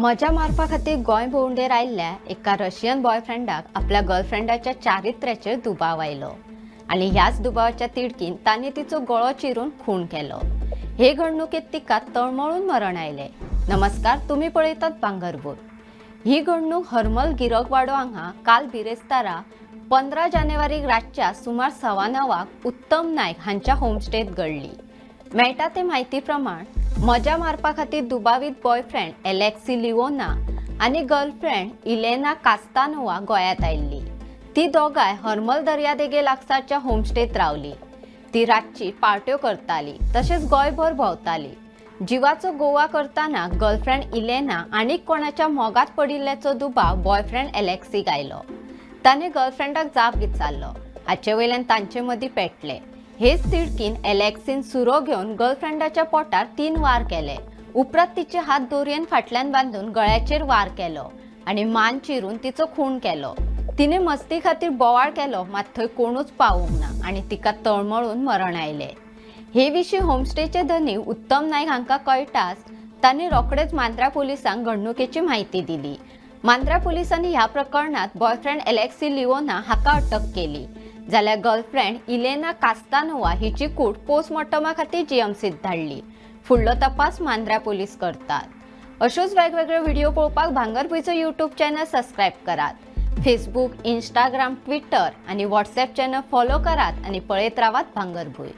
मजा मारपा खातीर गोंय भोंवडेर आयिल्ल्या एका रशियन बॉयफ्रेंडाक आपल्या गर्लफ्रेंडाच्या चारित्र्याचेर दुबाव आयलो आनी ह्याच दुबावाच्या तिडकीन तांणी तिचो गळो चिरून खून केलो. हे घडणुकेत तिका तळमळून मरण आयलें. नमस्कार, तुम्ही पळयतात भांगरभूंय. ही घडणूक हरमल गिरकवाडो हांगा काल बिरेस्तारा 15 जानेवारीक रातच्या सुमार 9:15 उत्तम नायक हांच्या होमस्टेत घडली. मेळटा ते म्हायती प्रमाण मजा मारपा खातीर दुबावीत बॉयफ्रेंड एलेक्सी लिओना आनी गर्लफ्रेंड इलेना कास्तानोवा गोंयांत आयिल्ली. ती दोगांय हरमल दर्यादेगे लागसारच्या होमस्टेत रावली. ती रातची पार्ट्यो करताली तशेंच गोंयभर भोंवताली. जिवाचो गोवा करताना गर्लफ्रेंड इलेना आनीक कोणाच्या मोगात पडिल्ल्याचो दुबाव बॉयफ्रेंड एलेक्सीक आयलो. ताणें गर्लफ्रेंडाक जाप विचारलो. हाचे वयल्यान तांचे मदीं पेटले. हेच तिडकीन एलेक्सीन सुरो घेवन गर्लफ्रेंडाच्या पोटार 3 वार केले. उपरांत तिचे हात दोरयेन फाटल्यान बांदून गळ्याचेर वार केलो आनी मान चिरून तिचो खून केलो. तिने मस्ती खातीर बोवाळ केलो, मात थंय कोणूच पावूंक ना आनी तिका तळमळून मरण आयलें. हे विशीं होमस्टेचे धनी उत्तम नायक हांकां कळटाच तांणी रोखडेच मांद्रा पुलिसांक घडणुकेची म्हायती दिली. मांद्रा पुलिसांनी ह्या प्रकरणात बॉयफ्रेंड एलेक्सी लिओना हाका अटक केली, जाल्यार गर्लफ्रेंड इलेना कास्तानोवा हिची कूड पोस्टमॉर्टमा खातीर जीएमसीत धाडली. फुडलो तपास मांद्रा पोलीस करतात. अश्योच वेगवेगळे व्हिडिओ पळोवपाक भांगरभूंयचो यूट्यूब चॅनल सबस्क्रायब करात. फेसबूक, इंस्टाग्राम, ट्विटर आनी व्हॉट्सॲप चॅनल फॉलो करात आनी पळयत रावात भांगरभूंय.